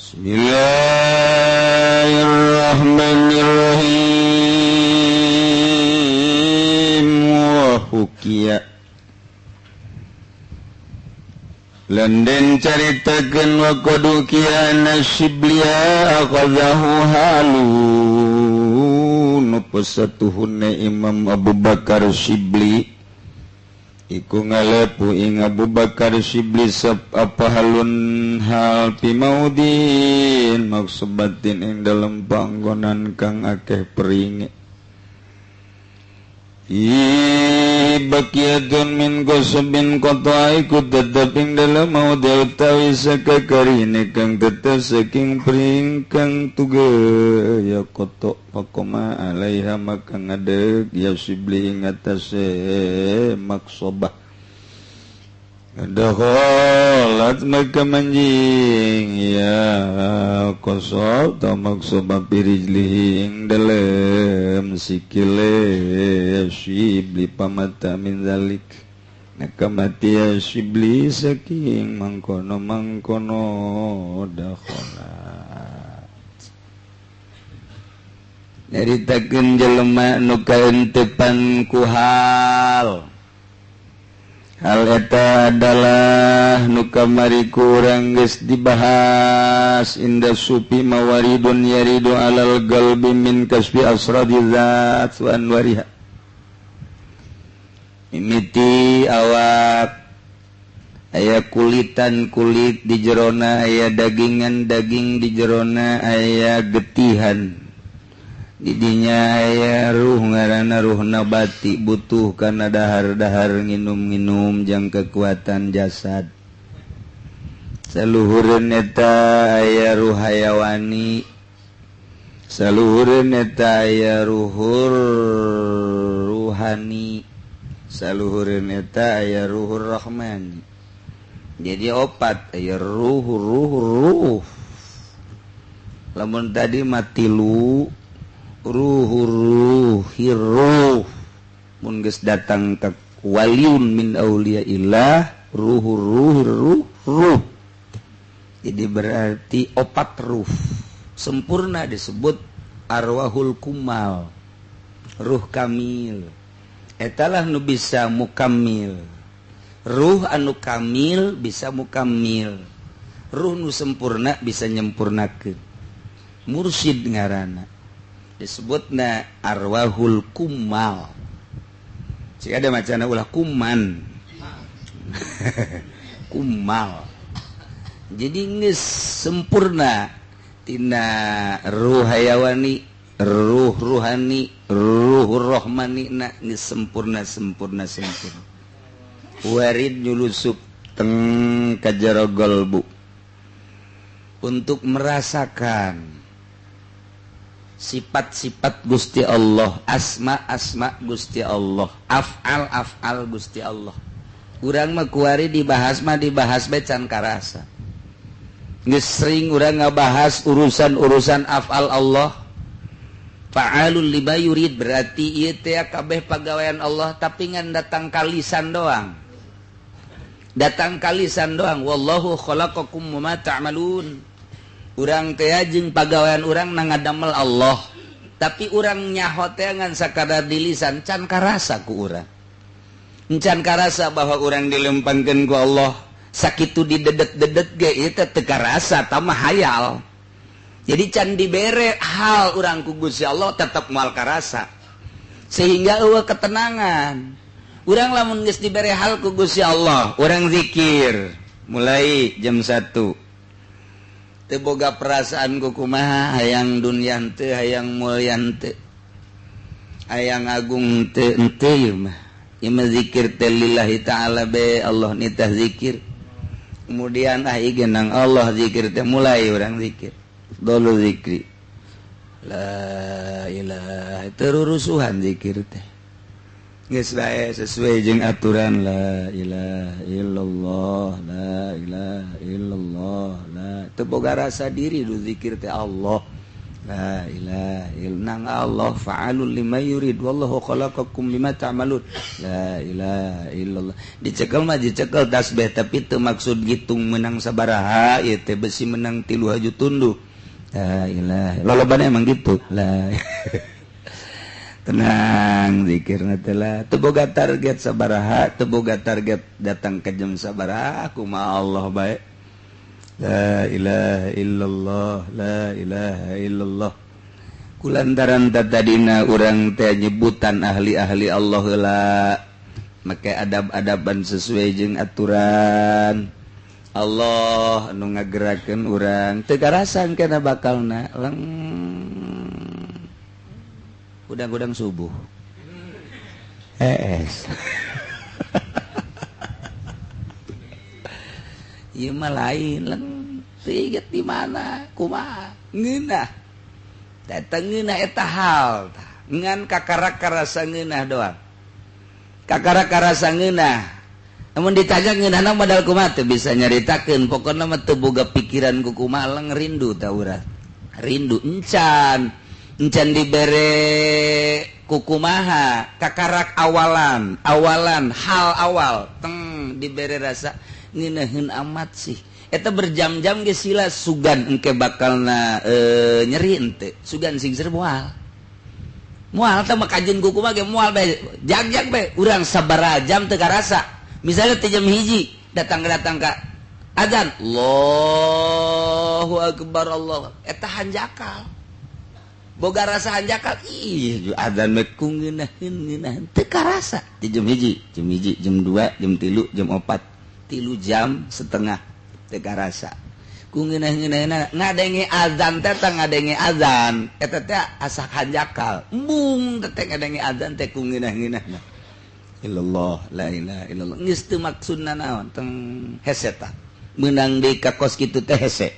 Bismillahirrahmanirrahim. Wa hukiya landen caritakeun wa qadukiya nasiblia akhadhahu halun pesatuhunna Imam Abu Bakar Syibli iku ngalepu ing Abu Bakar Syibli sab apa halun hal pimaudin maksubatin ing dalem panggonan kang akeh peringe bakiyatun min qasabin qata iku tetep ing dalem maudhi utawi sakakarine kang tetep saking pring kang tuge ya kotok pakoma alaiha maka ngadeg ya Syibli ing atase maksobah dakhalat maka manjing ya qasab ta maksobah birijlihi ing dalem sikile Syibli pamata min zalik naka mati ya Syibli saking mangkono mangkono dakhalat nyaritakeun jelema nu kaentepan ku hal hal eta adalah nu kamari ku urang geus dibahas inda sufi mawaridun yaridu alal qalbi min kasbi asradi zat wa anwariha mimiti awak aya kulitan kulit di jerona aya dagingan daging di jerona aya getihan didinya aya ruh ngaranna ruh nabati butuh kana dahar-dahar nginum-nginum jang kekuatan jasad saluhureun eta aya ruh hayawani saluhureun eta aya ruhur ruhani saluhureun eta aya ruhur rahmani. Jadi opat aya ruh ruh ruh lamun tadi matilu ruh ruh mun geus datang ka waliun min auliyaillah ruh ruh ruh ruh. Jadi berarti opat ruh sempurna disebut arwahul kumal ruh kamil. Etalah nu bisa mukamil ruh anu kamil bisa mukamil ruh nu sempurna bisa nyempurnakeun mursyid ngaranna disebutna arwahul kumal. Jika ada macana ulah kuman kumal. Jadi geus sempurna tina ruh hayawani ruh ruhani ruh rohmani na geus sempurna sempurna sempurna warid nyulusup teng ka jero golbu untuk merasakan sifat-sifat Gusti Allah, asma-asma Gusti Allah, af'al-af'al Gusti Allah. Urang mah kuari dibahas mah dibahas bae can karasa. Geus sering urang ngabahas urusan-urusan af'al Allah. Fa'alul lima yurid berarti ieu teh kabeh pagawean Allah tapi ngan datang kalisan doang. Datang kalisan doang. Wallahu khalaqakum wa ma ta'malun. Urang teh jeung pagawean urang na ngadamel Allah tapi urang nyaho teh ngan sakadar di lisan can karasa ku urang can karasa bahwa urang dilempangkeun ku Allah sakitu didedet-dedet ge ieu teh teu karasa tah hayal. Jadi can dibere hal urang ku Gusti Allah tetep moal karasa sehingga eueuh ketenangan urang lamun geus dibere hal ku Gusti Allah urang zikir mulai jam 1 teu boga perasaan ku kumaha hayang dunya teu hayang mulya teu hayang agung teu henteu ieu mah ieu mah zikir teh lillahi ta'ala be Allah nitah zikir kemudian ah ieu genang Allah zikir teh mulai urang zikir dulu zikri la ilaha terurusuhan zikir teh geus bae sesuai jeung aturan la ilaha illallah la ilaha illallah la teu boga rasa diri du zikir teh Allah La ilaha illallah Allah fa'alul lima yurid wallahu khalaqakum lima ta'malun. La ilaha illallah. Dicekel mah dicekel tasbih tapi teu maksud gitung menang sabaraha ieu teh besi menang 3 haju tunduh. La ilaha lolobana emang gitu. La tenang zikirna teh lah teu boga target sabaraha, teu boga target datang ke jam sabaraha, kumaha Allah bae. La ilaha illallah, la ilaha illallah. Kulantaran tadina urang teh nyebutan ahli-ahli Allah heula, make adab-adaban sesuai jeung aturan Allah nu ngagerakeun urang teu karasan kana bakalna leng udang-udang subuh. Es. Ieu mah lain leng teu di mana kumaha ngeunah datang ngeunah eta hal ngan kakara karasa ngeunah doang kakara karasa ngeunah namun ditanya ngeunahna modal kumaha teu bisa nyaritakeun pokona mah teu boga pikiran ku kumaha leng rindu ta urang rindu encan encan dibere ku kumaha kakarak awalan awalan hal awal teng dibere rasa ngeunaheun amat sih eta berjam-jam geus sila sugan engke bakalna nyeri ente sugan singser moal moal teh mah kajeun ku kumaha ge moal bae jag-jag bae urang sabaraha jam teu karasa misalnya teh jam 1 datang-datang ka azan Allahu akbar Allah eta hanjakal boga rasa hanjakal ih azan mah ku ngeunaheun ngeunaheun teu karasa ti jam 1 jam 1 jam 2 jam 3 jam 4 3 jam setengah teu karasa ku ngeunah-ngeunahna ngadenge azan teh tah ngadenge azan eta teh asa hanjakal embung teh ngadenge azan teh ku ngeunah-ngeunahna illallah la ilaha illallah geus teu maksudna naon teng hese tah meunang deui ka kos kitu teh hese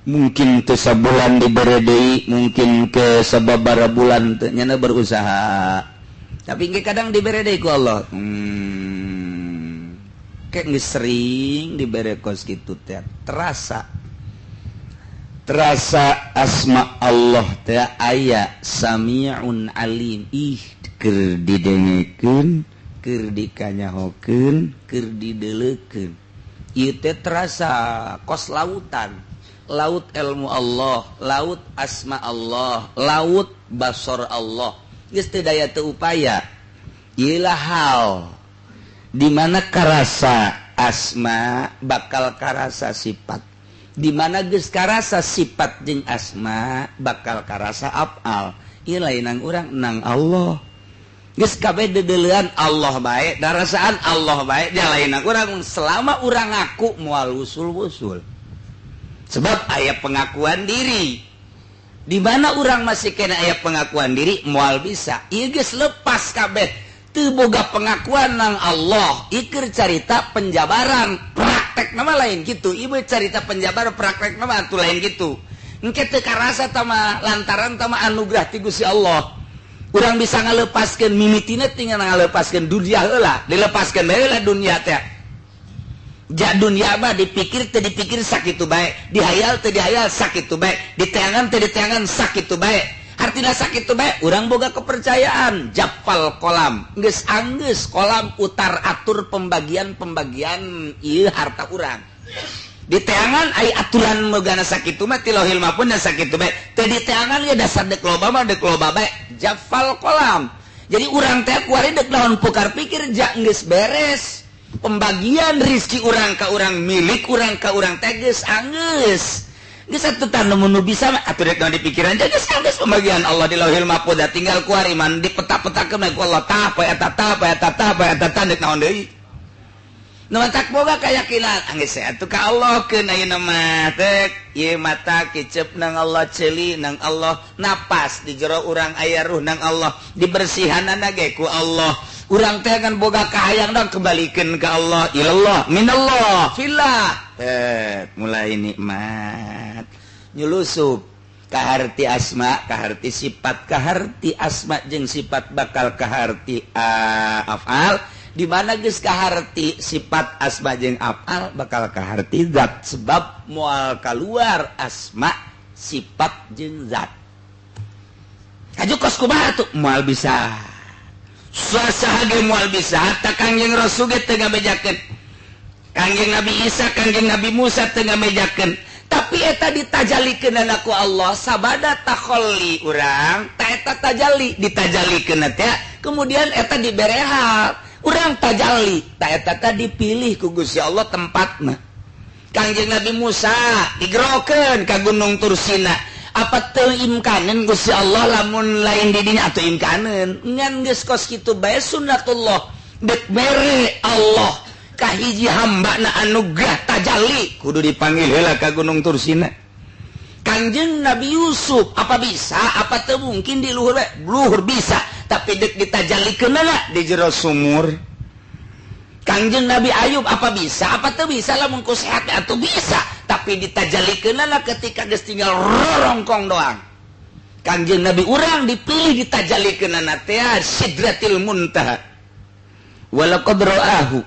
mungkin teu sabulan dibere deui mungkin ke sababaraha bulan teh nyana berusaha tapi engke kadang dibere deui ku Allah kayak sering dibere kos kitu teh terasa terasa asma Allah teh aya samiun alim ih keur didengekeun keur dikanyahokeun keur dideleukeun ieu teh terasa kos lautan laut ilmu Allah laut asma Allah laut basor Allah geus teu daya teu upaya ieu lah hal di mana karasa asma bakal karasa sifat, di mana geus karasa sifat jeung asma bakal karasa afal. Ieu lain nang urang nang Allah. Geus kabeh dedeulean Allah bae, darasaan Allah bae, dia lain nang urang selama urang ngaku moal wusul-wusul. Sebab aya pengakuan diri. Di mana urang masih kena aya pengakuan diri moal bisa. Ieu geus lepas kabeh. Teu boga pengakuan nang Allah, iker carita penjabaran praktek nama lain gitu. Ieu carita penjabaran praktek nama atuh lain gitu. Engke teu karasa tama lantaran tama anugerah ti Gusti Allah. Urang bisa ngalepaskeun mimitina tinggal ngalepaskeun dunia heula, dilepaskeun bae heula dunia teh. Ja dunia mah dipikir teu dipikir sakitu bae, dihayal teu dihayal sakitu bae, diteangan teu diteangan sakitu bae. Artinya sakit bae urang boga kepercayaan japal kolam geus anggeus kolam utar atur pembagian-pembagian ieu harta urang diteangan ai aturan megana sakitu mah ti lauhil mahfuz da sakitu bae teu diteangan ge dasar deuk loba mah deuk loba bae japal kolam jadi urang teh kuari deuk naon pukar pikir ja geus beres pembagian rizki urang ka urang milik urang ka urang teh geus anggeus. Geus atuh tah nu bisa mah atuh rek naon dipikiran geus geus pembagian Allah di Lauhil Mahfuz tinggal kuari man dipeta-petakeun ku Allah tah poe eta tah poe eta tah poe eta tah deuk naon deui nu matak boga kayakinan anggeus atuh ka Allah keun ayeuna mah teh ieu mata kicep nang Allah ceuli nang Allah napas di jero urang aya ruh nang Allah dibersihanana ge ku Allah urang teh kan boga kahayang dong kembalikeun ka Allah ilallah minallah fillah mulai nikmat nyulusup kaharti asma kaharti sifat kaharti asma jeung sifat bakal kaharti afal di mana geus kaharti sifat asma jeung afal bakal kaharti zat sebab moal kaluar asma Sifat jeung zat. Kaju kos kumaha tuh moal bisa. Saha ge moal bisa hatta Kangjeng Rasul ge teu ngabejakeun. Kangjeng Nabi Isa, Kangjeng Nabi Musa teu ngabejakeun. Tapi eta ditajalikeun ku Allah sabada takholli urang, ta eta tajalli ditajalikeun teh, kemudian eta diberehat. Urang tajalli, ta eta teh dipilih ku Gusti Allah tempatna. Kangjeng Nabi Musa digerokeun ka Gunung Tursina. Apa teu imkaneun Gusti Allah lamun lain di dinya atuh imkaneun. Ngan geus kos kitu bae sunnatullah. Dek mere Allah kahiji hamba na anugerah tajalli kudu dipanggil heula ka Gunung Tursina. Kangjeng Nabi Yusuf apa bisa apa teu mungkin di luhur bae? Luhur bisa, tapi dek ditajalikeunna di jero sumur. Kangjeng Nabi Ayub apa bisa apa teu bisa lamun ku sehat atuh bisa, tapi ditajalikeunna ketika geus tinggal rorongkong doang. Kangjeng Nabi urang dipilih ditajalikeunna teh Sidratil Muntaha. Walaqad ra'ahu.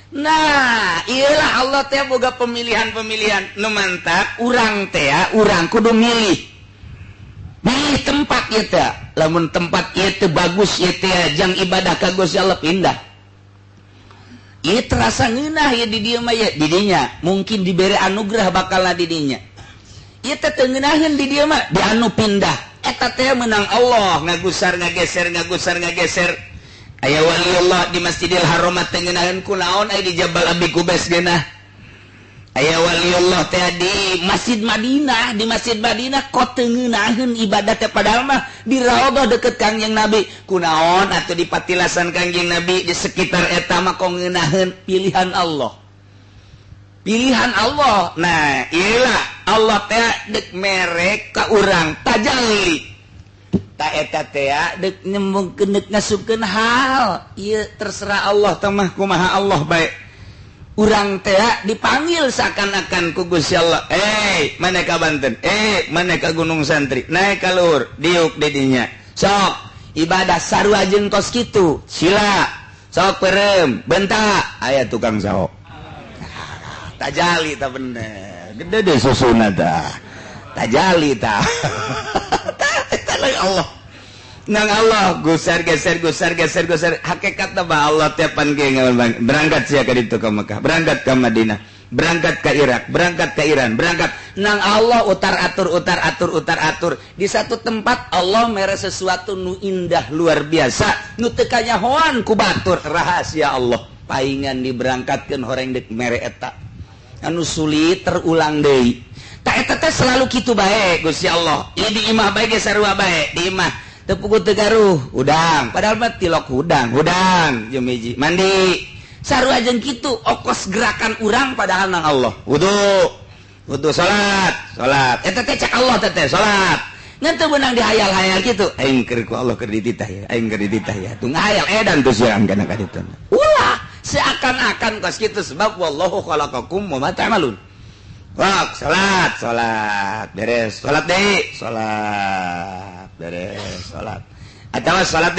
Nah, iyalah Allah teh boga pemilihan-pemilihan nu mantap urang teh urang kudu milih. Milih tempat ieu teh. Lamun tempat ieu teh bagus ieu teh jang ibadah ka Gusti Allah pindah. Ieu terasa ngeunah ieu di dieu mah ieu di dinya, mungkin dibere anugerah bakalna di dinya. Ieu teh teu ngeunaheun di dieu mah di anu pindah. Eta teh meunang Allah ngagusar ngageser ngagusar ngageser. Aya waliullah di Masjidil Haram teh ngeunaheun kunaon aya di Jabal Abi Kubais geunah. Aya waliullah teh di Masjid Madinah, di Masjid Madinah kok teu ngeunaheun ibadah teh padahal mah di raudhah deket Kangjeng Nabi. Kunaon atuh di patilasan Kangjeng Nabi di sekitar eta mah kok ngeunaheun pilihan Allah. Pilihan Allah. Nah, iyalah Allah teh dek mere ka urang tajalli. Ta eta teh dek nyembungkeun dek ngasupkeun hal ieu terserah Allah teh mah kumaha Allah bae. Urang teh dipanggil seakan-akan ku Gusti Allah. Mana ka Banten? Mana ka Gunung Santri? Naik ka luhur, diuk di dinya. Sok ibadah sarua jeung kos kitu. Sila. Sok peureum, bentak aya tukang saok. Tajali ta bener. Gede deh susuna tah. Tajali tah. Allah nang Allah gusar geser gusar geser gusar hakikat mah Allah tiapan ge berangkat sia ka ditu ka Mekah, berangkat ka Madinah, berangkat ka Irak, berangkat ka Iran, berangkat nang Allah utar atur utar atur utar atur di satu tempat Allah mere sesuatu nu indah luar biasa nu teu kanyahoan ku batur rahasia Allah paingan diberangkatkeun horeng deuk mere eta anu sulit terulang deui. Ta eta teh selalu kitu bae Gusti Allah. Ieu di imah bae ge sarua bae, di imah teu puguh teu garuh, hudang. Padahal mah tilok hudang, hudang jeung hiji. Mandi. Sarua jeung kitu okos gerakan urang padahal nang Allah. Wudu. Wudu salat, salat. Eta teh cek Allah teh salat. Ngan teu beunang dihayal-hayal kitu. Aing keur ku Allah keur dititah ya, aing keur dititah ya. Tuh ngahayal edan tuh siang kana ka ditu. Ulah seakan-akan kos kitu sebab wallahu khalaqakum wa ma ta'malun. Wak, salat, salat, beres, salat deui, salat, beres, salat. Atawa salat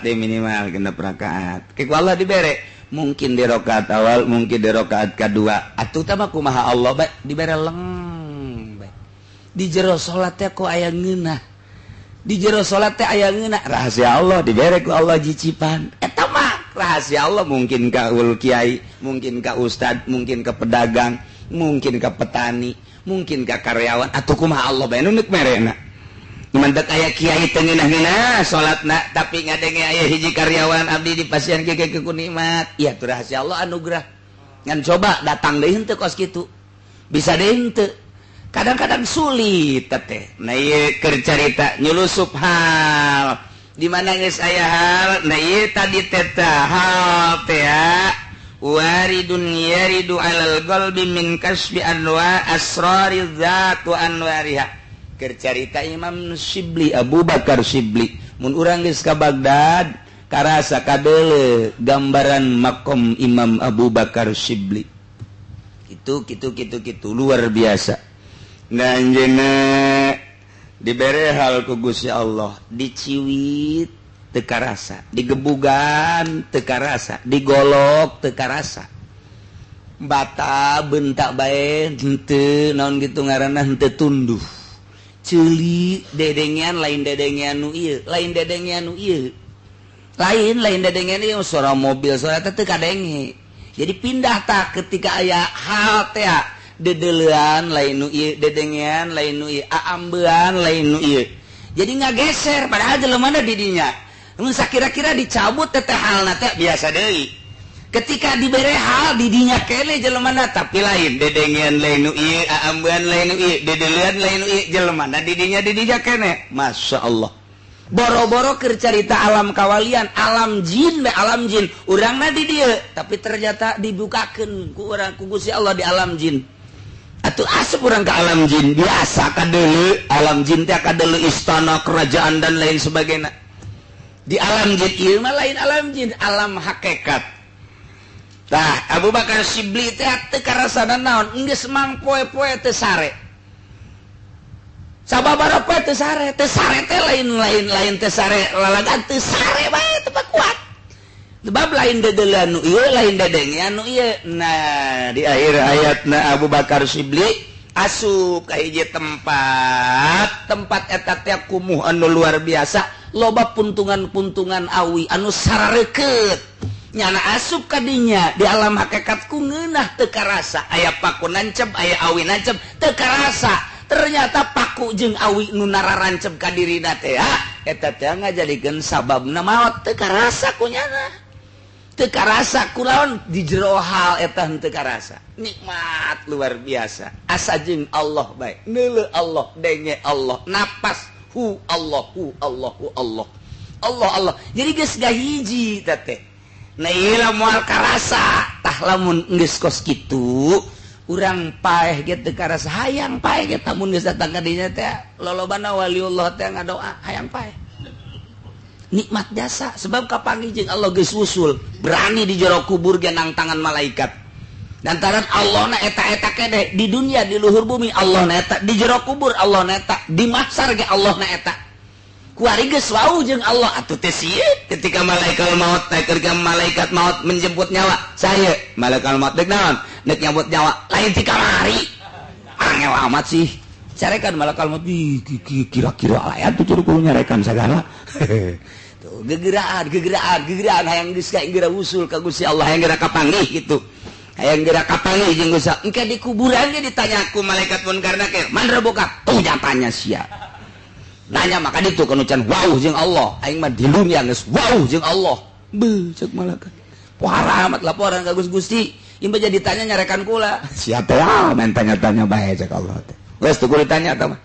deui minimal 6 rakaat. Ke ku Allah dibere, mungkin di rakaat awal, mungkin di rakaat kadua. Atuh tah mah kumaha Allah bae dibere leng bae. Di jero salat teh ku aya ngeunah. Di jero salat teh aya ngeunah, rahasia Allah dibere ku Allah jicipan. Eta mah rahasia Allah mungkin ka ul kiai, mungkin ka ustad, mungkin ka pedagang, mungkin ke petani, mungkin ke karyawan atau kumaha Allah bae nu neuk merena. Mantak aya kiai teu ngeunah-ngeunah salatna tapi ngadenge aya hiji karyawan abdi di pasien kieu ku nikmat. Ieu tuh rahasia Allah anugerah. Ngan coba datang deui henteu kos kitu. Bisa deui henteu. Kadang-kadang sulit teh. Nah ieu keur carita nyulusup hal. Di mana geus aya hal, nah ieu tadi teh hal teh waridun yaridu alal qalbi min kasbi anwa asrari dzat wa anwariha. Keur carita Imam Syibli, Abu Bakar Syibli, mun urang geus ka Baghdad karasa kadeule gambaran makom Imam Abu Bakar Syibli. Kitu kitu kitu kitu luar biasa. Nah anjeunna dibere hal ku Gusti Allah, diciwit teu karasa, digebugan teu karasa, digolok teu karasa. Bata bentak bae henteu naon kitu ngaranna henteu tunduh. Ceuli dedengean lain dedengean nu ieu, lain dedengean nu ieu. Lain lain dedengean ieu suara mobil suara teh teu kadenge. Jadi pindah tak ketika aya hal teh dedelean lain nu ieu, dedengean lain nu ieu, aambean lain nu ieu. Jadi ngageser padahal jelema di dinya. Mun sakira-kira dicabut teh halna teh biasa deui. Ketika dibere hal di dinya kene jelema tapi lain dedengean lain nu ieu, aambean lain nu ieu, dedelean lain nu ieu, jelema di dinya kene. Masya Allah. Boro-boro keur carita alam kawalian, alam jin be alam jin, urangna di dieu, tapi ternyata dibukakeun ku urang ku Gusti Allah di alam jin. Atuh asup urang ke alam jin, biasa kadeuleu alam jin teh kadeuleu istana, kerajaan dan lain sebagainya. Di alam jin ieu mah lain alam jin, alam hakikat. Tah, Abu Bakar Syibli teh teu karasana naon, geus mangpoe-poe teu sare. Sababaraha poe teu sare teh lain-lain lain teu sare lalagan teu sare bae teu kuat. Sebab lain dedelean nu ieu, lain dedengean nu ieu. Nah, di akhir hayatna Abu Bakar Syibli asup ka hiji tempat, tempat eta teh kumuh anu luar biasa, loba puntungan-puntungan awi anu sarareukeut. Nyana asup ka dinya di alam hakikat ku ngeunah teu karasa, aya paku nancep, aya awi nancep, teu karasa. Ternyata paku jeung awi nu nararancep ka dirina teh, eta teh ngajadikeun sababna maot teu karasa ku nyana. Teu karasa kulaon di jero hal eta henteu karasa. Nikmat luar biasa. Asa jeung Allah bae. Neuleuh Allah, denge Allah, napas hu Allah, hu Allah, hu Allah. Allah Allah. Jadi geus gahiji teh teh. Nah ieu moal karasa. Tah lamun geus kos kitu, urang paeh ge teu karasa, hayang paeh ge lamun geus datang ka dinya teh lolobana waliullah teh ngadoa hayang paeh. Nikmat jasa sebab kapanggih jeung Allah geus usul berani di jero kubur ge nang tangan malaikat. Lantaran Allah na eta-eta kene di dunia di luhur bumi Allah na eta, di jero kubur Allah na eta, di mahsyar ge Allah na eta. Kuari geus wau jeung Allah atuh teh sieun ketika malaikat maut ketika malaikat maut menjemput nyawa. Saya malaikat maut deuk naon? Deuk nyambut nyawa lain ti kamari. Angel amat sih. Carekan malaikat maut kira-kira aya tuh kudu nyarekan sagala. Tuh gegeraan gegeraan gegeraan hayang geus ka geura usul ka Gusti Allah hayang geura kapanggih kitu. Hayang geura kapanggih jeung Gusti. Engke di kuburan ge ditanya ku malaikat munkar nakir, "Man rabbuka?" Tuh nyatanya sia. Nanya maka ditu kanu can wauh jeung Allah. Aing mah di dunia geus wauh jeung Allah. Beuh ceuk malaikat. Pohara amat laporan ka Gusti. Ieu mah jadi ditanya nyarekan kula. Sia teh main tanya-tanya bae ceuk Allah teh. Geus tuh kudu ditanya tah mah.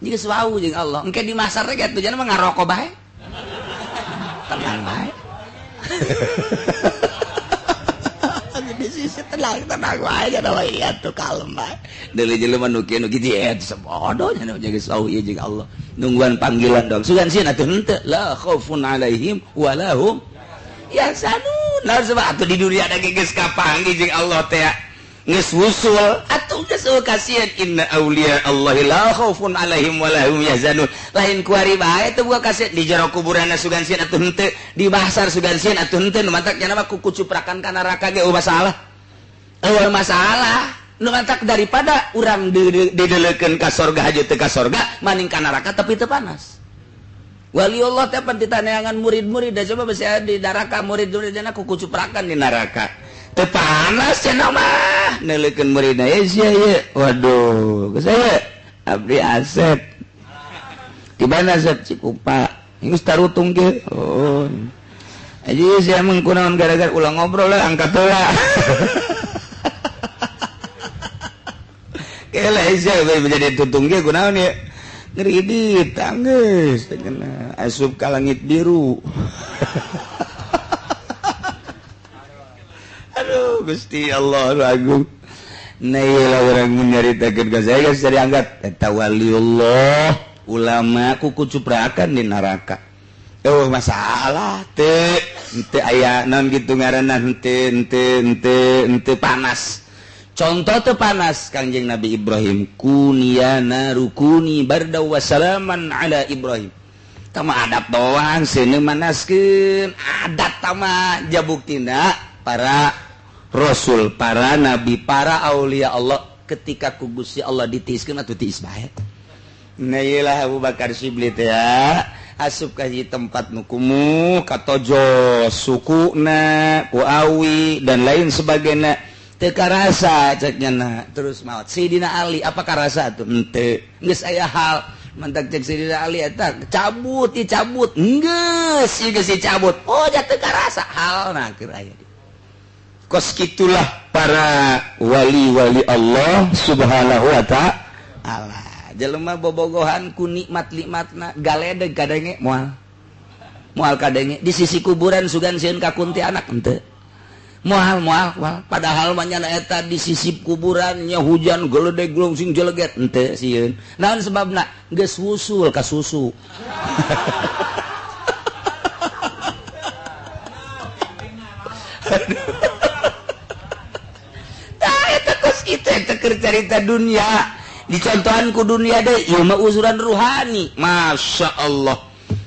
Geus wau jeung Allah. Engke di masar teh kitu jangan mah ngarokok bae. Tenang bae. Di sisi tenang tenang bae cenah mah ieu tuh kalem bae. Deuleu jelema nu kieu nu kitu sebodoh nya geus wau ieu jeung Allah. Nungguan panggilan dong. Sugan sieun atuh henteu la khaufun alaihim wa lahum yahzanun. Nah sebab atuh di dunia da geus kapanggih jeung Allah teh. Geus wusul atuh geus kasihan inna auliya Allahi la khaufun alaihim wa lahum yahzanun. Lain kuari bae teu boga kasihan di jero kuburanna sugan sieun atuh henteu, di mahsyar sugan sieun atuh henteu, nu matak nya mah kuku cuprakan ka neraka ge eueuh masalah. Eueuh masalah. Nu matak daripada urang dideulekeun ka sorga haja teu ka sorga maning ka neraka tapi teu panas. Waliullah teh pan ditaneangan murid-murid da coba besi di neraka murid-muridna kuku cuprakan di neraka. Teu panas cenah mah neuleukeun muridna ye sia ye. Waduh, geus aya abdi Asep. Di mana Asep Cikupa? Geus tarutung ge. Oh. Aji sia mah kunaon gara-gara ulah ngobrol lah angkat heula. Kela sia menjadi tutung ge kunaon ye? Ngeridit tanggeus kena asup ka langit biru. Aduh Gusti Allah agung. Nah iyalah orang menyaritakeun ka saya geus diangkat eta waliullah ulama kuku cuprakan di neraka. Oh masalah teu henteu aya naon kitu ngaranna henteu henteu henteu henteu panas. Contoh teu panas Kangjeng Nabi Ibrahim kunia narukuni barda wa salaman ala Ibrahim. Tama adat doang seuneu manaskeun adat tama jabuktina para rasul, para nabi, para aulia Allah ketika ku Gusti Allah ditiiskeun atuh tiis bae. Nah iyalah Abu Bakar Syibli teh ya, asup ka hiji tempat nu kumuh, katojo sukuna, ku awi dan lain sebagainya. Teu karasa cek nyana, terus maot. Sidina Ali apa karasa atuh? Henteu. Geus aya hal mantak cek Sidina Ali eta cabut dicabut. Geus ieu geus dicabut. Oh ja teu karasa halna keur aya. Kos kitulah para wali-wali Allah Subhanahu wa ta'ala. Jelema bobogohan ku nikmat-nikmatna galedeg kadenge moal. Moal kadenge di sisi kuburan sugan sieun ka kuntianak henteu. Moal moal moal padahal mah nyana eta di sisi kuburannya hujan geledeg glungsing jeleget henteu sieun. Naon sebabna? Geus wusul ka susu. Tah eta kos kitu eta keur carita dunia. Dicontohan ku dunia deh, ieu mah uzuran ruhani. Masya Allah.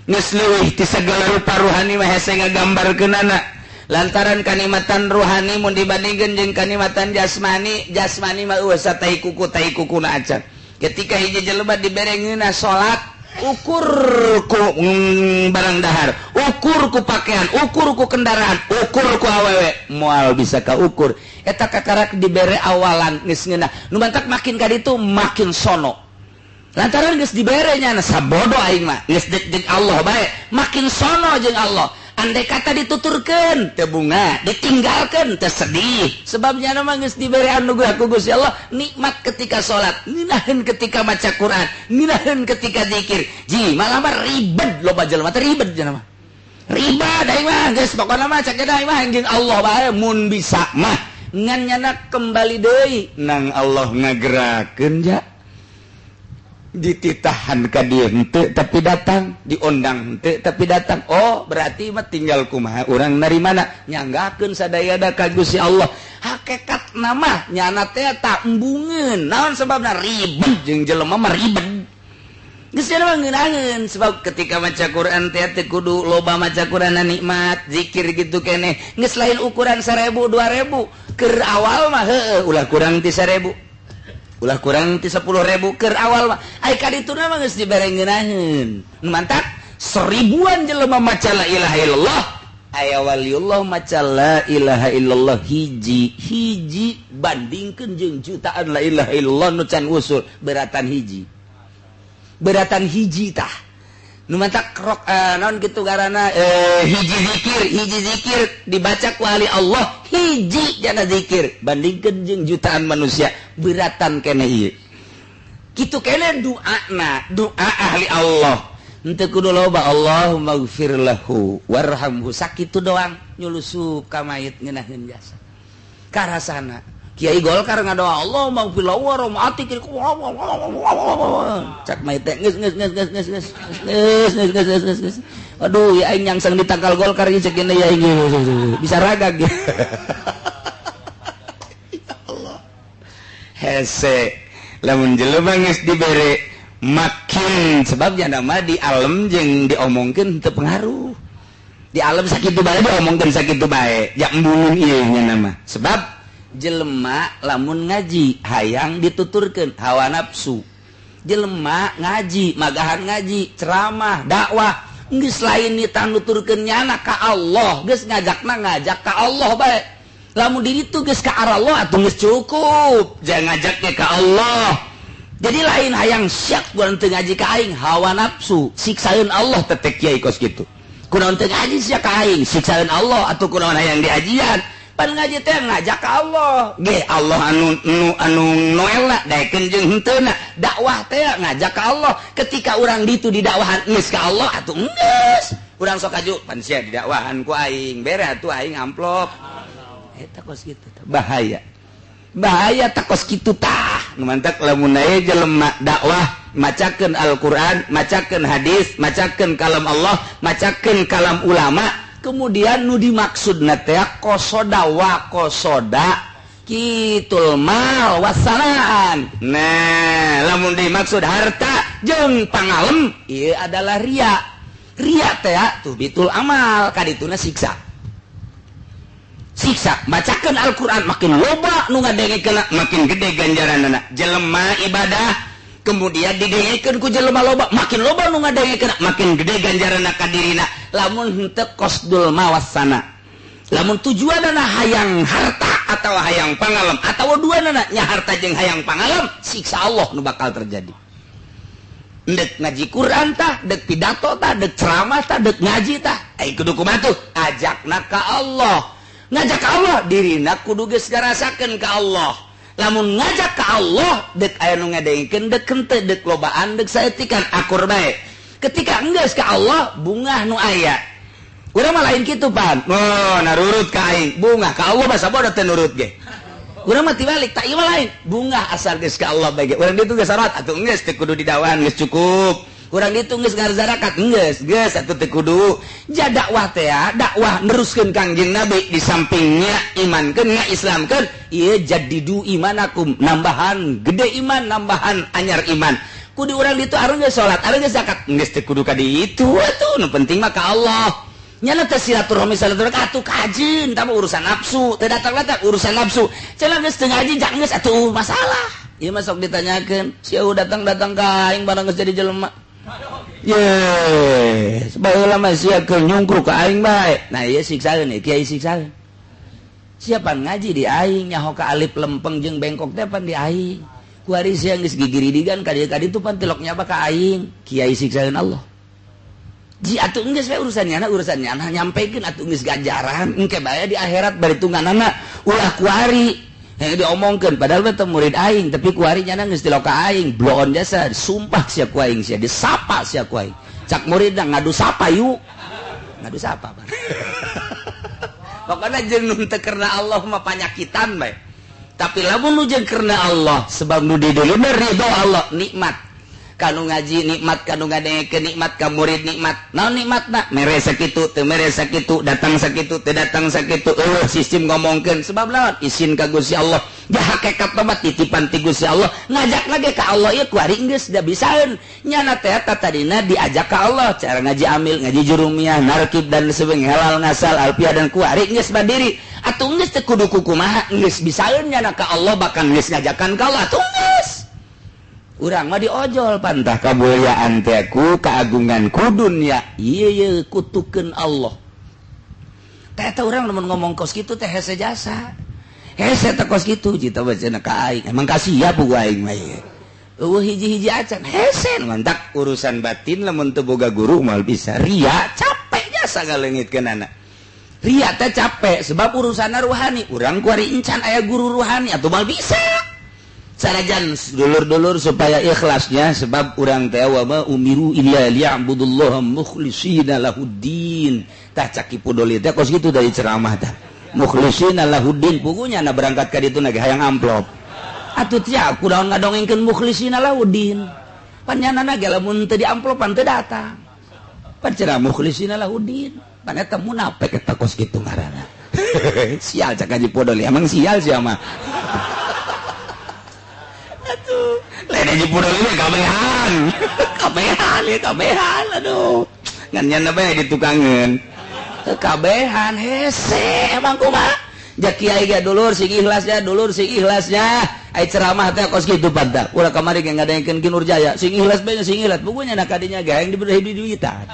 Geus leuwih ti sagala rupa ruhani mah hese ngagambarkeunana. Lantaran kanikmatan ruhani mun dibandingkeun jeung kanikmatan jasmani, jasmani mah eueuh satai kuku tai kukuna acan. Ketika hiji jelema dibere ngeunah salat, ukur ku barang dahar, ukur ku pakaian, ukur ku kendaraan, ukur ku awewe, moal bisa kaukur. Eta kakarak dibere awalan geus ngeunah. Nu mantak makin ka ditu makin sono. Lantaran geus dibere nya sabodo aing mah, geus dek Allah bae, makin sono jeung Allah. Andai kata dituturkeun teu bunga, ditinggalkeun teu sedih. Sebabnya mah geus dibere anugerah ku Gusti Allah, nikmat ketika salat, ngeunaheun ketika maca Quran, ngeunaheun ketika zikir. Ji, malah mah ribet loba jelema teh ribet jelema. Ribet aing mah geus pokona mah cek aing mah jeung Allah bae mun bisa mah. Ngan nyana kembali deui nang Allah ngagerakeun ja. Dititahan ka dieu henteu tapi datang, diondang henteu tapi datang. Oh, berarti mah tinggal kumaha urang narimana nyanggakeun sadayana ka Gusti Allah. Hakekat mah nyana teh tak embungeun. Naon sebabna ribet jeung jelema mah ribet. Geus nya mah ngeunaheun sebab ketika maca Quran teh teu kudu loba maca Quran nikmat, zikir gitu keneh. Geus lain ukuran 1000 2000 keur awal mah heueuh ulah kurang ti 1000. Ulah kurang ti 10.000 keur awal mah. Ai ka dituna mah geus dibere ngeunaheun. Nu mantak seribuan jelema maca la ilaha illallah, aya waliullah maca la ilaha illallah hiji hiji bandingkeun jeung jutaan la ilaha illallah nu can usul beratan hiji. Beratan hiji tah. Nu mantak rok naon kitu garana hiji zikir dibaca ku ahli Allah hiji jana zikir bandingkeun jeung jutaan manusia beratan keneh ieu. Kitu keneh doana, doa ahli Allah. Henteu kudu loba Allahumma gfir lahu warhamhu sakitu doang nyulusup ka mayit ngeunaheun jasa. Karasana Kiai Golkar ngadoa Allahumma gfir lahu warhamhu atik cak mayit teh geus geus geus geus geus geus geus geus geus geus. Aduh ya aing nyangsang ditangkal Golkar ieu cek ya aing bisa ragag. Ya Allah. Hese lamun jelema geus dibere makin sebabnya nama di alam jeung diomongkeun teu pengaruh. Di alam sakitu bae diomongkeun sakitu bae, ja embungeun ieu nya nama. Sebab jelema lamun ngaji hayang dituturkeun hawa nafsu. Jelema ngaji, magahan ngaji, ceramah, dakwah, geus lain ditanuturkeun nyana ka Allah, geus ngajakna ngajak ka Allah bae. Lamun diri tu geus ka Allah atuh geus cukup, jangan ngajaknya ka Allah. Jadi lain hayang syak gua teu ngaji ka aing hawa nafsu, siksaeun Allah tetek kiai kos kitu. Kunaon teu ngaji sia ka aing, siksaeun Allah atuh kunaon hayang diajian. Pan ngaji teh ngajak ka Allah. Ge Allah anu nu anu noelna daekeun jeung henteuna. Dakwah teh ngajak ka Allah. Ketika urang ditu didakwahan geus ka Allah atuh geus. Urang sok aju pan sia didakwahan ku aing, bere atuh aing amplop. Eta kos kitu bahaya. Bahaya tak kos kitu tah. Nu mantak lamun aya jelema dakwah macakeun Al-Qur'an, macakeun hadis, macakeun kalam Allah, macakeun kalam ulama, kemudian nu dimaksudna teh kosoda wa kosoda kitul mal wasanaan. Nah, lamun dimaksud harta jeung pangalem ieu adalah ria. Ria teh tuh bitul amal kadituna siksa. Siksa bacakeun Al-Qur'an makin loba nu ngadengekeun makin gede ganjaranana. Jelema ibadah kemudian didengekeun ku jelema loba makin loba nu ngadengekeun makin gede ganjaranna ka dirina. Lamun henteu qasdul mawassana, lamun tujuanana hayang harta atau hayang pangalem atau duanana nya harta jeung hayang pangalem, siksa Allah nu bakal terjadi. Dek ngaji Quran tah, dek pidato tah, dek ceramah tah, dek ngaji tah, ai kudu kumaha tuh? Ajakna ka Allah. Ngajak ka Allah dirina kudu geus ngarasakeun ka Allah. Lamun ngajak ka Allah dek aya nu ngadengkeun dek henteu, dek lobaan dek saetikan akur bae. Ketika enggeus ka Allah bungah nu aya. Urang mah lain kitu pan. Oh, narurut ka aing. Bungah ka Allah basa bodoh teu nurut ge. Urang mah tibalik, tak ieu mah lain. Bungah asal geus ka Allah bae ge. Urang ditu geus salat atuh geus teu kudu didawan geus cukup. Urang ditu geus ngarzarakat geus, geus atuh teu kudu. Ja dakwah teh dakwah neruskeun Kangjeng Nabi di sampingnya imankeun nya Islamkeun, ieu jadidu imanakum, nambahan gede iman, nambahan anyar iman. Kudu urang ditu arung geus salat, arung geus zakat, geus teu kudu ka ditu atuh, nu penting mah ka Allah. Nyana teh silaturahmi silaturahmi atuh kajin, tah urusan nafsu, teu datang-datang urusan nafsu. Cenah geus teu ngaji jak geus atuh masalah. Ieu mah sok ditanyakeun, sia datang-datang ka aing barang geus jadi jelema. Yes, baheula mah sia keur nyungkruk ka aing bae. Nah ieu siksaeun ieu kiai siksaeun. Siapa ngaji di aing nyaho ka alif lempeng jeung bengkok teh pan di aing. Kuari sia geus gigiridigan ka dieu ka ditu pan tilok nyaba ka aing. Kiai siksaeun Allah. Ji atuh geus we urusannya na urusannya na nyampekeun atuh geus ganjaran engke bae di akhirat baritunganana ulah kuari yang diomongkeun padahal mah teu murid aing tapi kuari nyana geus tilok ka aing bloon jasa sumpah sia ku aing sia disapa sia ku aing cak muridna ngadu sapa yuk ngadu sapa pokona jeung nu teu karena Allah mah panyakitan bae tapi lamun nu jeung karena Allah sebab nu dideuleuh ridho Allah nikmat kanu ngaji nikmat kanu ngadengekeun nikmat ka murid nikmat naon nikmatna mere sakitu teu mere sakitu datang sakitu teu datang sakitu eueuh sistem ngomongkeun sebab lawan isin ka Gusti Allah ja hakikat mah titipan ti Gusti Allah ngajak lagi ka Allah ieu kuari geus da bisaeun nyana teh tadina diajak ka Allah cara ngaji amil ngaji jurumiyah narkib dan sebagainya halal ngasal alfiah dan kuari geus mandiri atuh geus teu kudu kumaha geus bisaeun nyana ka Allah bahkan geus ngajakan ka Allah atuh geus urang mah diojol pantah kamuliaan teh ku keagungan ku dunya ieu ieu kutukeun Allah teh eta urang lamun ngomong kos kitu teh hese jasa hese teh kos kitu cita bacana ka aing emang kasiap ku aing mah ieu eueuh hiji-hiji acan hese mantak urusan batin lamun teu boga guru moal bisa ria capek jasa ngaleungitkeunana ria teh capek sebab urusanna ruhani urang kuari encan aya guru ruhani atuh moal bisa sanajan dulur-dulur supaya ikhlasnya sebab urang teh wa ma umiru illa liya'budullaha mukhlishina lahuddin tah cak Ki Pudoli teh kos kitu dari ceramah tah mukhlishina lahuddin pugunya na berangkat ka ditu na ge hayang amplop atuh tia kunaon ngadongengkeun mukhlishina lahuddin panyanana ge lamun teu diamplopan teu datang pan ceramah mukhlishina lahuddin pan eta munafik eta kos kitu ngaranna sial cak Haji Pudoli emang sial sia mah aduh, lain aja pura ini kabehan, kabehan ya kabehan, aduh, ngan nyana bae ditukangeun, kabehan hese emang kumaha? Ja kiai ge dulur sing ikhlasnya, dulur sing ikhlasnya, ai ceramah teh kos kitu pantah. Ulah kamari ge ngadengkeun Ki Nurjaya, sing ikhlas bae sing ikhlas, pugunya na kadinya ge hayang diberi duitan.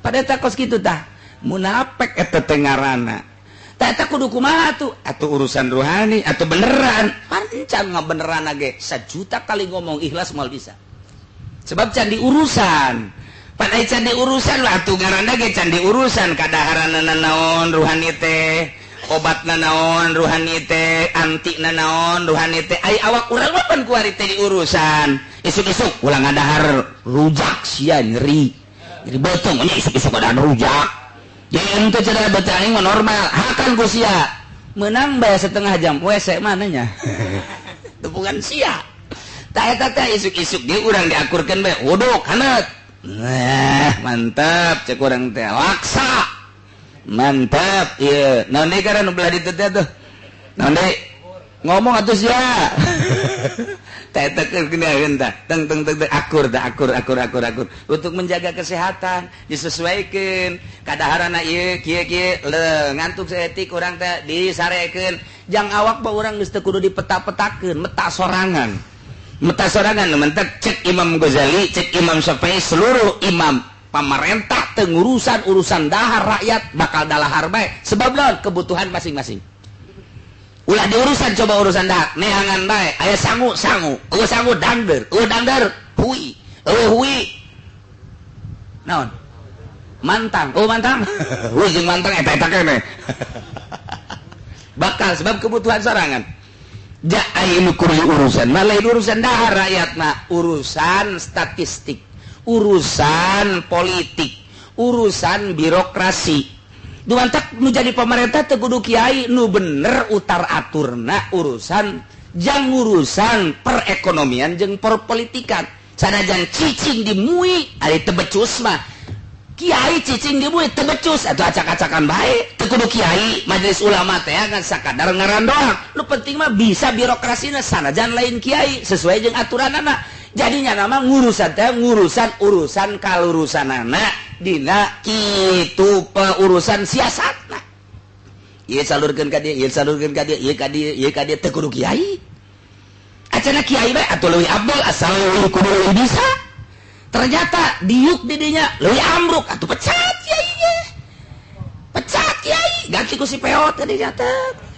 Pada eta kos kitu tah, munafik eta teh ngaranna. Eta kudu kumaha tuh atau urusan ruhani atau beneran pancan ngabeneran ge 1 juta kali ngomong ikhlas moal bisa sebab can diurusan pan ai can diurusan lah atuh ngaranna ge can diurusan kadaharanna naon ruhani teh obatna naon ruhani teh antina naon ruhani teh ai awak urang mah pan kuari teh diurusan isuk-isuk ulah ngadahar rujak sia nyeri nyeri beuteung nya isuk-isuk ada rujak. Jadi ente cara baca aing mah normal, hakan ku sia. Menang bae setengah jam, WC mananya. Tepungan sia. Tah eta teh isuk-isuk dia urang diakurkeun bae, wuduk haneut. Nah, mantap cek urang teh laksa. Mantap ieu. Naon deui ngaran nu belah ditu teh tuh? Naon deui? Ngomong atuh sia. Akur akur akur akur akur untuk menjaga kesehatan disesuaikan kadaharana ieu kieu kieu le ngantuk saeutik urang teh disarekeun jang awak mah urang geus teu kudu dipeta-petakeun meta sorangan meta sorangan. Mentek cek Imam Ghazali, cek Imam Syafi'i, seluruh imam, pamarentah teu ngurusan urusan dahar rakyat bakal dalahar bae sebab naon? Kebutuhan masing-masing. Ulah diurusan, coba urusan dahar neangan bae. Aya sangu, sangu. Eueuh sangu, dangder. Eueuh dangder, hui. Eueuh hui, naon? Mantang. Oh, mantang. Hui jeung mantang eta eta keneh bakal sebab kebutuhan sorangan. Ja ai nu kudu urusan mah lain urusan dahar rakyat mah, urusan statistik, urusan politik, urusan birokrasi. Dumantak nu jadi pemerintah teu kudu kiai, nu bener utar aturna urusan jang urusan perekonomian jeung perpolitikan. Sanajan cicing di MUI ari teu becus mah, kiai cicing di MUI teu becus atau acak-acakan bae. Teu kudu kiai, majelis ulama teh ngan sakadar ngaran doang, nu penting mah bisa birokrasina sanajan lain kiai sesuai jeung aturanana. Jadinya nama ngurusan teh ngurusan urusan kalurusanana dina kitu urusan siasatna. Ieu salurkeun ka dieu, ieu salurkeun ka dieu, ieu ka dieu, ieu ka dieu, teu kudu kiai. Acana kiai bae atuh leuwih abdol, asal leuwih kudu leuwih bisa. Ternyata diuk di dinya leuwih ambruk atuh pecat kiai ge, pecat kiai, ganti ku si peot ka dinya teh.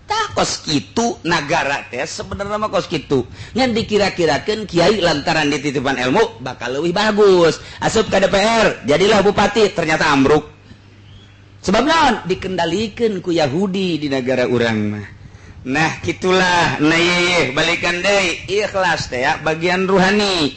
Tah kos kitu nagara teh sebenarnya mah kos kitu. Ngan dikira-kirakeun kiai lantaran dititipan ilmu bakal leuwih bagus. Asup ka DPR, jadilah bupati, ternyata ambruk. Sebab naon? Dikendalikeun ku Yahudi di negara urang mah. Nah, gitulah. Nah, ye, balikan deui ikhlas teh ya bagian ruhani.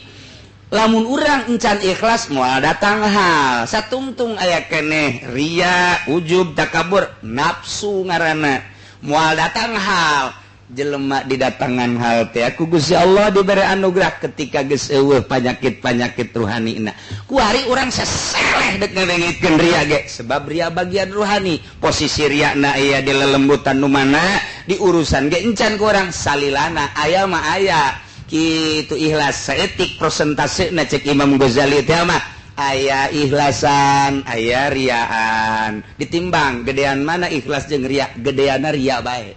Lamun urang encan ikhlas moal datang hal. Satungtung aya keneh ria, ujub, takabur, nafsu ngaranna. Moal datang hal. Jelema didatangan hal teh ku Gusti Allah diberi anugerah ketika geus eueuh penyakit-penyakit ruhanina. Kuari urang seseleh dek ngadengikeun ria ge sebab ria bagian ruhani. Posisi riana aya di lelembutan nu mana di urusan ge encan ku urang salilana aya mah aya. Kitu ikhlas saeutik prosentasena cek Imam Ghazali teh mah aya ikhlasan, aya riaan. Ditimbang gedean mana ikhlas jeung ria, gedeana ria bae.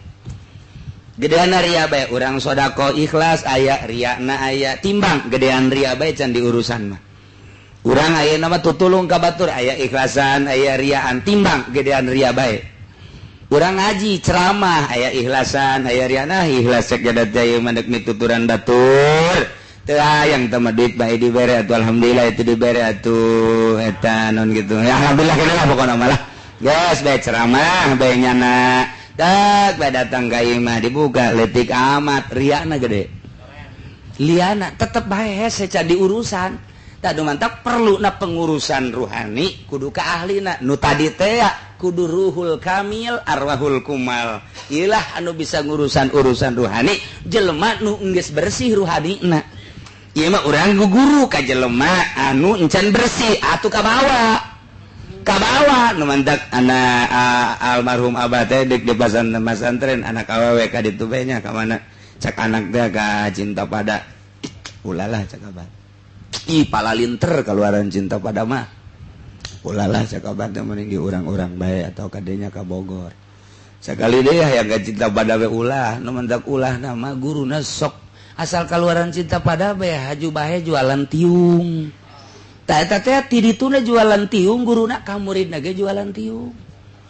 Gedeana ria bae, urang sodako ikhlas aya, riana aya, timbang gedean ria bae can diurusan mah. Urang ayeuna mah tutulung ka batur aya ikhlasan, aya riaan, timbang gedean ria bae. Urang ngaji ceramah aya ikhlasan, aya riana, ikhlas cek jadat ieu mah deuk mituturan batur. Teu hayang teh mah duit bae dibere atuh, alhamdulillah itu dibere atuh eta non gitu. Ya alhamdulillah kana lah pokona mah lah. Geus bae ceramah bae nyana. Dak bae datang ka imah dibuka leutik amat riana gede. Liana tetep bae hese can diurusan. Tah mantap perlu na pengurusan ruhani kudu ka ahlina nu tadi teh kudu ruhul kamil arwahul kumal. Ilah anu bisa ngurusan urusan ruhani jelema nu geus bersih ruhanina. Ieu mah urang guru ka jelema anu encan bersih atuh kabawa. Kabawa nu mantak anak almarhum abah teh deuk di pasantren anak awewe ka ditu bae nya ka mana cak anak teh ka cinta pada ulalah cak abah. Ih palalinter keluaran cinta pada mah. Ulalah cak abah teh mending di urang-urang bae atau kadenya ka Bogor. Sakali deui hayang ka cinta pada we ulah nu mantak ulah nama guruna sok asal keluaran cinta pada bae haju bae jualan tiung. Tah eta teh ti dituna jualan tiung guruna ka muridna ge jualan tiung.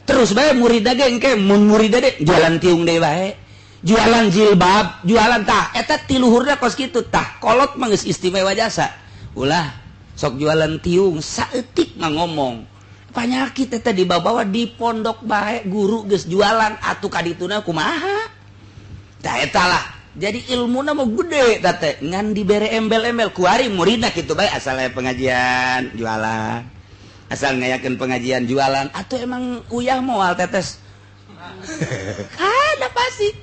Terus bae muridna ge engke mun muridna ge jualan tiung deui bae. Jualan jilbab, jualan tah eta ti luhurna kos kitu tah kolot mah geus istimewa jasa. Ulah sok jualan tiung saeutik mah ngomong. Panyakit eta dibawa di pondok bae guru geus jualan atuh ka dituna kumaha. Tah eta lah. Jadi ilmuna mah gede teh ngan dibere embel-embel kuari muridna kitu bae asal aya pengajian jualan. Asal ngayakeun pengajian jualan atuh emang uyah moal tetes. Kada pasti.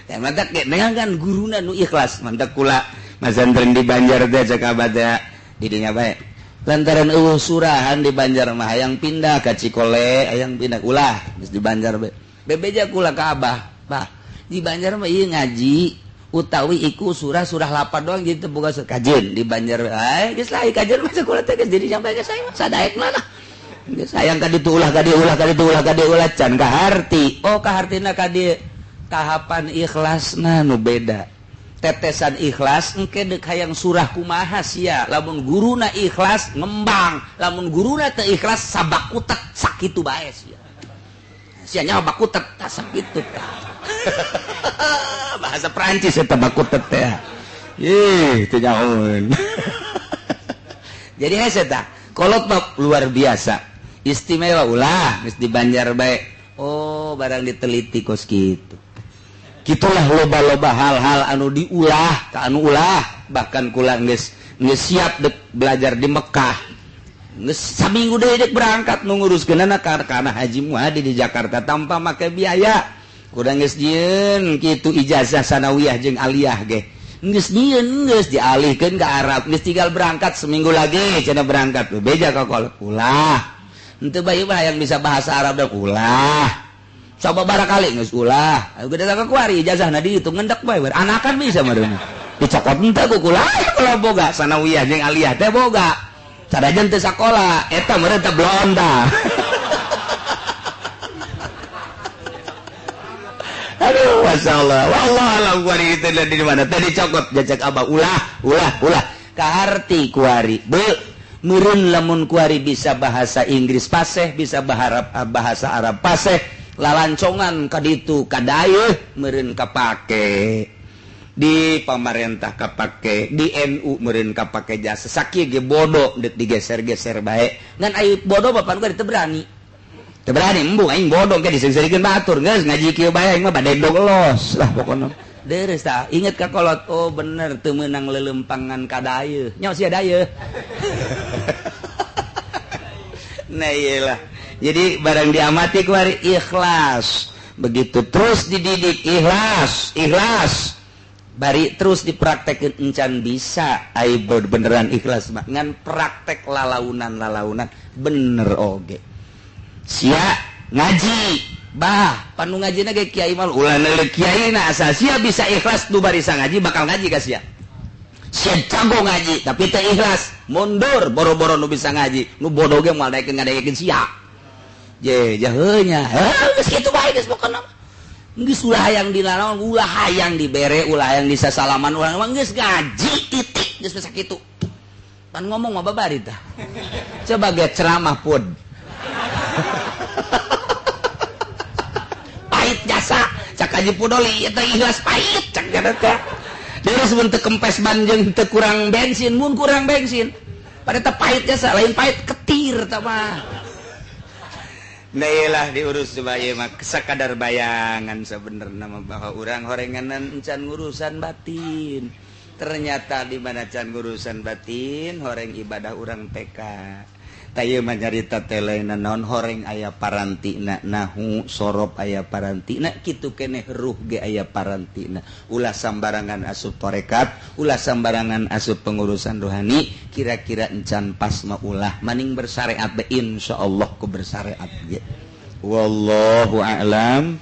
Teh mantak ge dengan guruna nu ikhlas mantak kula masantren di Banjar teh cek abah teh di dinya bae. Lantaran eueuh surahan di Banjar mah hayang pindah ka Cikole, hayang pindah ulah geus di Banjar bae. Bebeja kula ka abah, bah. Di Banjar mah ieu ngaji utawi iku surah-surah lapan doang jadi teu boga kajen di Banjar. Ai geus lah kajen mah sakola teh geus jadi sampai ka saya mah sadaekna lah. Geus hayang ka ditu ulah ka dieu ulah ka ditu ulah ka dieu ulah can kaharti. Oh kahartina ka dieu tahapan ikhlasna nu beda. Tetesan ikhlas engke deuk hayang surah kumaha sia lamun guruna ikhlas ngembang, lamun guruna teu ikhlas sabakutet sakitu bae sia. Sia nyaho bakutet tah sakitu tah. Bahasa Prancis eta bakutet teh. Ih, teu nyahoeun. Jadi hese tah, kolot mah luar biasa. Istimewa ulah geus di Banjar bae. Oh, barang diteliti kos kitu. Gitulah loba-loba hal-hal anu diulah ka anu ulah bahkan kula geus siap dek belajar di Mekah geus saminggu deui dek berangkat nu nguruskeunana kana Haji Muhadi di Jakarta tanpa make biaya kurang geus nyieun kitu ijazah sanawiyah jeung aliyah ge geus nyieun geus dialihkeun ka Arab geus tinggal berangkat seminggu lagi cenah berangkat beja ka kolot ulah henteu bae mah hayang bisa bahasa Arab da ulah coba barakali geus ulah gede ka kuari ijazahna dihitung ngendak bae anakan bisa meureun dicokot henteu ku kula kalau boga sanawiyah jeung aliyah teh boga sadajan teu sakola eta meureun teh blonda. Aduh masyaallah wallahu alam kuari teh di mana teh dicokot jajak abah ulah ulah ulah kaharti kuari be meureun lamun kuari bisa bahasa Inggris paseh bisa bahasa Arab paseh lalancongan kaditu kadayeuh meureun kapake di pamarentah kapake di NU meureun kapake jasa sakieu ge bodoh deuk digeser-geser bae ngan ai bodoh bapan gua teu berani embung aing bodoh ke diseungseurikeun batur geus ngaji kieu bae aing mah bade dog los lah pokona deres tah inget ka kolot oh bener teu meunang leuleumpangan kadayeuh nya sia dayeuh. Nah iyalah. Jadi barang diamati kuari ikhlas. Begitu terus dididik ikhlas, ikhlas. Bari terus dipraktekin encan bisa ai beneran ikhlas mah ngan praktek lalaunan-lalaunan bener oge. Sia ngaji, bah panu ngajina ge kiai mah ulah neuleuh kiai na asal sia bisa ikhlas nu barisa ngaji bakal ngaji ka sia. Sia jago ngaji tapi teu ikhlas, mundur boro-boro nu bisa ngaji, nu bodoh ge moal daekeun ngadekeun sia. Je jaheunya geus kitu bae geus pokona geus ulah hayang dilalawan ulah hayang dibere ulah hayang disasalaman ulah geus ngaji titik geus sakitu pan ngomong mah babari tah coba ge ceramah pun pahit jasa cak Haji Pudoli eta ikhlas pahit cak teh terus mun teu kempes ban jeung teu kurang bensin mun kurang bensin pada teh pahit jasa lain pahit ketir tah mah. Nah iyalah diurus coba ieu mah sakadar bayangan sebenarnya mah bahwa urang horenganan encan ngurusan batin. Ternyata di mana can ngurusan batin horeng ibadah urang TK. Tah ieu mah nyarita teh lain naon horeng aya parantina nahu sorop aya parantina kitu keneh ruh ge aya parantina. Ulah sambarangan asup tarekat, ulah sambarangan asup pengurusan rohani, kira-kira encan pas mah ulah maning bersyariat be insyaallah ku bersyariat ge. Wallahu a'lam.